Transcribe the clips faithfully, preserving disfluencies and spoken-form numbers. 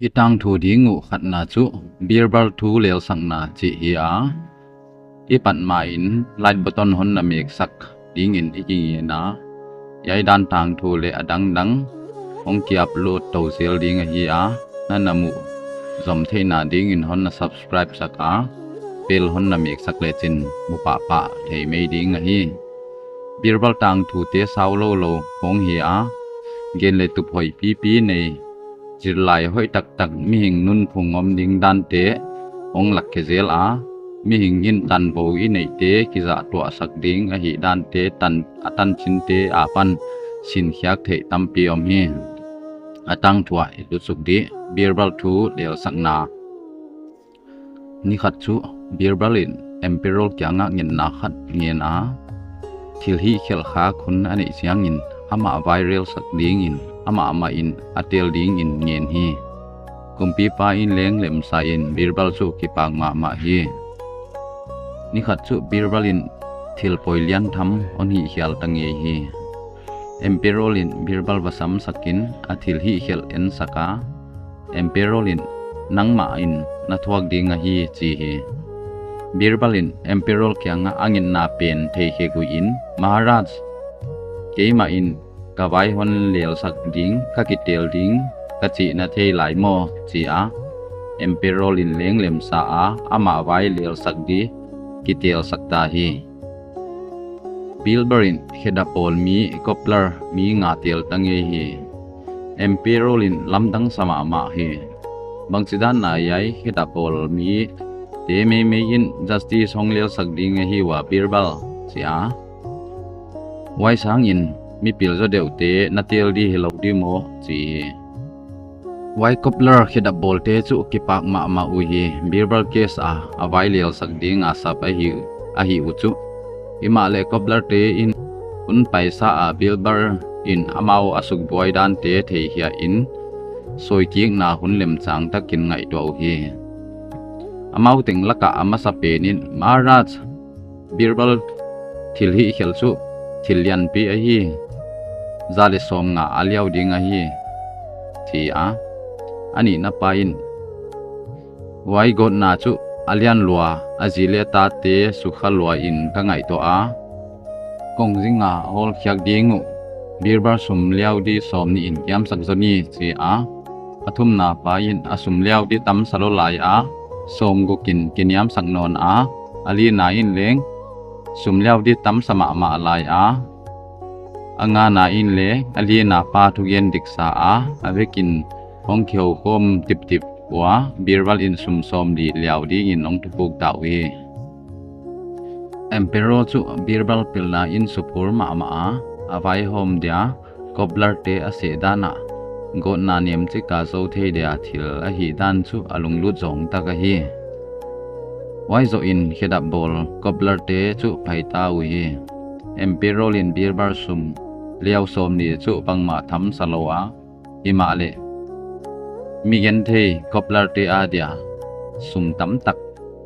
I tangthu ding uh khatna chu Birbal thu lelsakna chih hi a. I pat ma in like button hon na meksak dingin i kingen a. Hiai dan tangthu leh a dangdang hong ki upload tou zel ding ahi a. Na na muh zom theihna dingin hon na subscribe sak a, bell hon na meksak lechin mu pahpah thei mai ding ahi. Birbal tangthute sau lou lou hong hi a, gen leh tup hoih pipi nei, zirlai hoih taktak, mihing nunphung om ding dante hong lak khe zel a, mihing in tanvou i neihte kizahtuahsak ding ahih dante tan, a tanchinte apan sinkhiak theih tampi om hi. A tangthu ah i lut suk di. Birbal thu lelsakna. Ni khat chu Birbal in Emperor kiangah ngetna khat ngen a. Thil hihkhelh khak hun a neih chiangin amah vai lelsak dingin amah mah in a tel dingin ngen hi. Kumpipa in leng lemsa in Birbal chu kipak mahmah hi. Ni khat chu Birbal in thil poi lian tham hon hihkhial ta ngei hi. Emperor in Birbal va samsak in a thil hihkhelh ensak a. Emperor in, "Nangmah in na thuak ding ahi," chi hi. Birbal in Emperor kiangah a ngetna pen theikhe guih in, "Maharaj, keimah in ka vai hon lelsak ding, ka kitel ding ka chih na thei lai maw?" chi a. Emperor in leng lemsa a, amah vai lelsak di kitelsak ta hi. Birbal in khedap bawl mi cobbler mi nga tel ta ngei hi. Emperor in lamdang sa mahmah hi. Bangchidan a hiai khedap bawl mite meimei in justice hong lelsak ding ahi ua Birbal, chi a. Huai sangin mi pilzaw deuhte na tel di hilou di maw, chi hi. Huai cobbler khedap bawlte chu kipak mahmah uhi. Birbal case a a vai lelsak ding a sap ahi, ahi uh chu. Himahleh cobbler te in hun paisa a Birbal in amau a sukbuai dante theikhia in, soikikna hun lemchang takin ngaihtuah uhi. Amau teng lakah a masapen in, "Maharaj, Birbal thil hihkhelh chu thil lianpi ahi, za leh sawmnga a liau ding ahi," chi a. A nihna pa in, "Huai gawtna chu a lian lua, a zi leh a tate sukha lua in ka ngaihtuah a. Kong zinga hawlkhiak ding uh Birbal sum liau di sawmnih in kiamsak zaw ni," chi a. A thumna pa in, "A sum liau di tamsa lou lai a, sawmguk in kiniamsak nawn a, a lina in leng sum liau di tamsa mahmah lai a, a ngana in leng a lina pa thugen diksa a, a vekin hong kihoukhawm tiptip ua, Birbal in sum sawmli liau dingin hong thupuk ta uhi." Emperor chu Birbal pilna in suphur mahmah a, a vaihawm dia cobbler te a seh dan a, gawtna nemchik a zou thei dia thil ahih dan chu a lunglut zawng tak ahi. Huai zoh in khedap bawl cobbler te chu pai ta uhi. Emperor in Birbal sum liau sawmli chu bangmah thamsa lou a, himahleh mi genthei cobbler te adia sum tamtak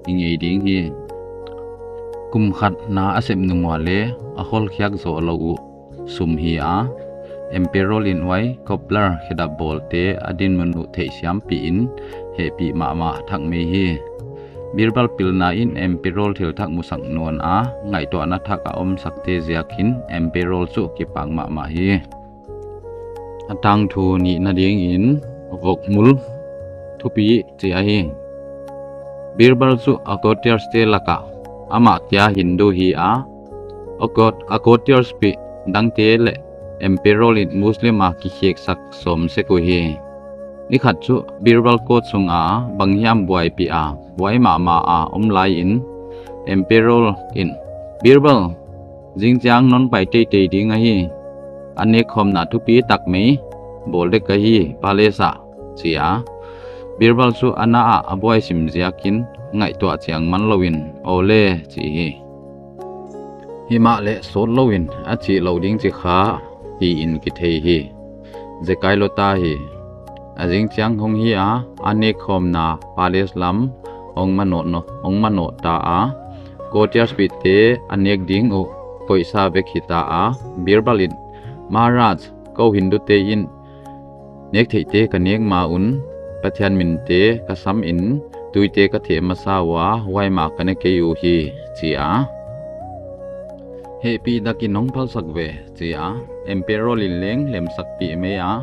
hi ngei ding hi. Kum khat na a sep nung ua leh a hawlkhiak zoh lou uh sum hi a. Emperor in huai cobbler khedap bawlte a dinmun uh theihsiampih in hehpih mahmah thak mai hi. Birbal pilna in Emperor thil thak musak nawn a, ngaihtuahna thak a omsakte ziakin Emperor chu kipak mahmah hi. A tangthu nihna dingin vokmul thupi chi ahi. Birbal chu a courtiers te lakah amah kia Hindu hi a, a court, a courtiers pi dangte leh Emperor in Muslim a kikheksak sawm sek uhi. Ni khat chu Birbal court sunga banghiam buaipih a, buai mahmah a om lai in Emperor in, "Birbal, zingchiang non pai teitei ding ahi. A nekkhawmna thupi tak mai bawl dek ahi palace ah," chi a. Birbal chu a na ah a buai sim ziakin ngaihtuah chiang man lou in, "Aw le," chi hi. Himahleh sawt lou in a chih lou ding chi kha hi in kithei hi. Zekai lou ta hi. A zingchiang hong hi a, a nekkhawmna palace lam hong manawh, hong manawh ta a. Courtiers pite a nek ding uh koihsa vek hi ta a. Birbal in, "Maharaj, kou Hindu te in nek theihte ka nek ma un, Pathian minte ka sam in, tuite ka theh masa ua, huai mah ka ne kei uhi, chi a. Hehpihdakin hong phalsak ve, chi a, Emperor in leng lemsakpih mai a.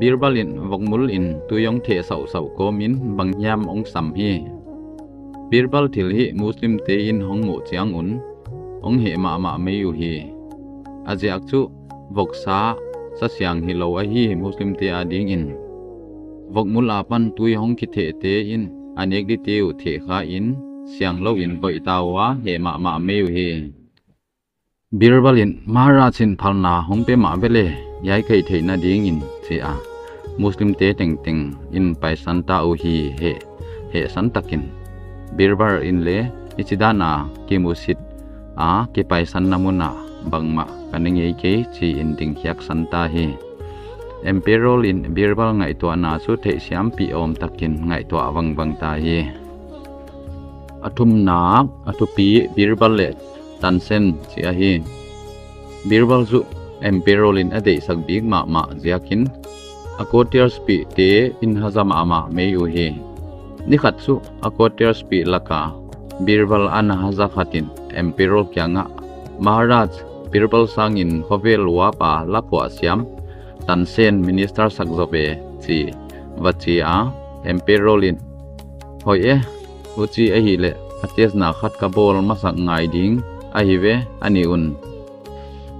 Birbal in vokmul in tui hong theh sauhsauh kawmin banghiam hong sam hi. Birbal thilhih Muslimte in hong muh chiang un, hong heh mahmah mai uhi. A ziak chu, voksa, sa siang hilou ahi Muslimte adingin. Vokmul apan tui hong kithehte in, a nek dite uh theh kha in, siang lou in koih ta ua, heh mahmah mai uhi. Birbal in Maharaj in phalna hong pe mah ve le, hiai ka hih theihna dingin, chi a. Muslimte tengteng in paisan ta uhi, heh, hehsan takin. Birbal in le, hichidan a kimusit a, kipaisanna mun ah bangmah ka ne ngei kei, chi in dingkhiaksan ta hi. Emperor in Birbal ngaihtuahna chu theihsiampih awm takin ngaihtuah vangvang ta hi. A thumna, a thupi Birbal leh Tansen chi ahi. Birbal chu Emperor in a deihsak bik mahmah ziakin, a courtiers pihte in haza mahmah mai uhi. Ni khat chu a courtiers pih laka Birbal ana haza khat in Emperor kiangah, Maharaj, Birbal sangin khovel uap a la phuah siam Tansen minister sak zaw ve, chi va chi a. Emperor in, hoih e, huchi ahihleh a testna khat ka bawl masak ngai ding ahi ve, a nih un.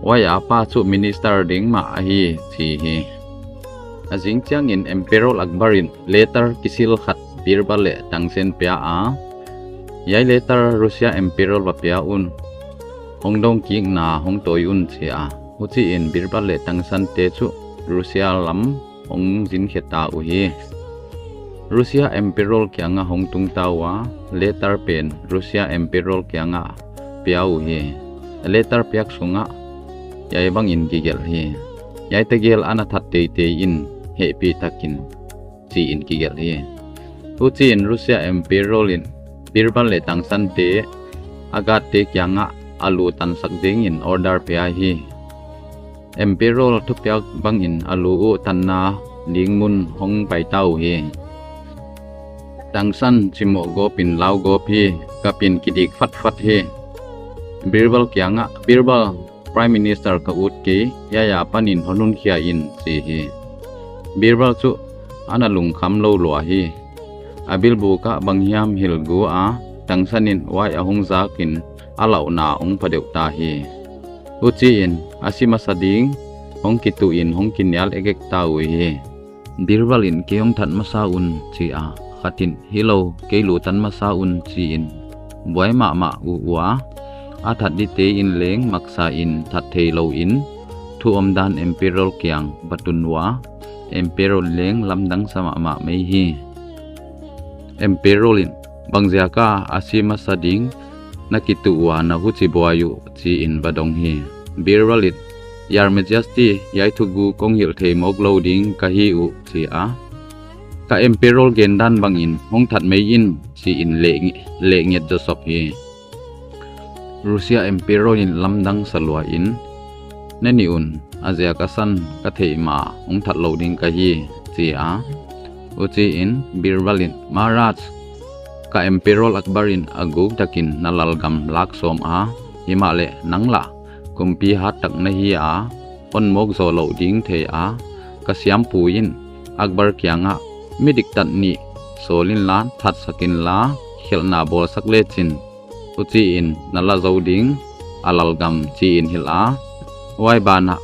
Huai a pa chu minister ding mah ahi, chi hi. A zing chiangin Emperor Akbar in letter kisil khat Birbal leh Tansen pia a. Hiai letter Russia Emperor va pia un, hong dawng kikna hong tawi un, chi a. Huchiin Birbal leh Tansen te chu Russia lam hong zin khe ta uhi. Russia Emperor kiangah hong tung ta ua, letter pen Russia Emperor kiangah pia uhi. Letter piak sungah hiai bangin kigelh hi. Hiai tegel ana that teitei in, hehpihtakin, chi in kigelh hi. Huchiin Russia Emperor in Birbal leh Tansen te a guard te kiangah a lu tansak dingin order pia hi. Emperor thupiak bangin a lu uh tanna ding mun hong pai ta uhi. Tansen chimoh gawpin lau gawp hi, kapin kidik fatfat hi. Birbal kiangah, Birbal, Prime Minister ka ut kei, hiai a panin hon hun khia in, chi hi. Birbal chu ana lungkham lou lua hi. A bilbuk ah banghiam hilh gu a, Tansen in huai a hong zakin a lauhna hong pha deuh ta hi. Huchiin a si masa ding hong kituh in hong kinial ekek ta uhi. Birbal in kei hong that masa un, chi a, khat in hilou, kei lu tan masa un, chi in buai mahmah uh ua. A that dite in leng maksa in that theilou in, thu omdan Emperor kiang va tun ua. Emperor leng lamdang sa mahmah mai hi. Emperor in, bangziaka a si masa ding na kituh ua na huchi buai uh, chi in va dong hi. Birbal in, Your Majesty, hiai thugu kong hilh thei mawk lou ding ka hi uh, chi a. Ka Emperor gendan bangin hong that mai in, chi in leh, lehnget zaw sop hi. Russia Emperor in lamdang sa lua in, na nih un, a ziak a san ka theih ma hong that lou ding ka hi, chi a. Huchiin Birbal in, Maharaj, ka Emperor Akbar in a guk takin na lalgam lak sawm a, himahleh nang lah kumpi hat tak na hi a, hon mawk zaw lou ding thei a, ka siampu in Akbar kiangah mi diktat nih sawl inla, thatsak inla, khelhna bawlsak lechin, huchiin na la zou ding a lalgam, chi in hilh a. Huai banah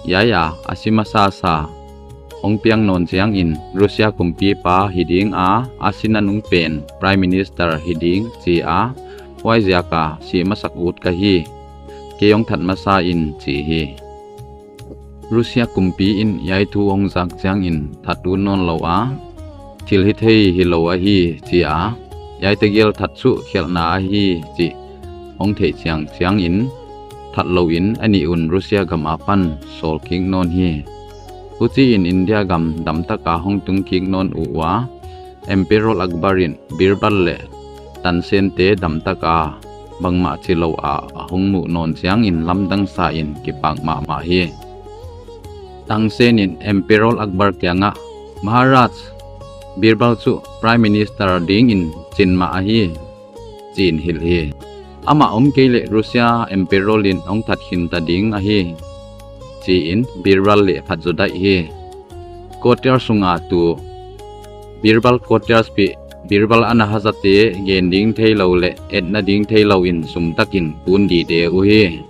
hiai a a si masa sa hong piang nawn chiangin Russia kumpipa hi ding a, a si nanung pen Prime Minister hi ding, chi a. Huaiziaka si masak ut ka hi, kei hong that masa in, chi hi. Russia kumpi in hiai thu hong zak chiangin that ut nawn lou a, thil hithei hilou ahi, chi a. Hiai tegel that chu khelhna ahi chih hong theih chiangchiangin that louin a nih un Russia gam apan sawl kik nawn hi. Huchiin India gam damtaka hong tung kik nawn uh ua. Emperor Akbar in Birbal leh Tansen te damtaka bangmah chilou a hong muh nawn chiangin lamdang sa in kipak mahmah hi. Tansen in Emperor Akbar kiangah, Maharaj, Birbal chu Prime Minister dingin chin mah ahi, chiin hilh hi. Amah om kei leh Russia Emperor in hong that khin ta ding ahi, chiin Birbal leh phat zaw daih hi. Quarter sunga tu Birbal quarters pi, Birbal ana hazate gen ding theilou leh etna ding theilou in sum takin tun dide uhi.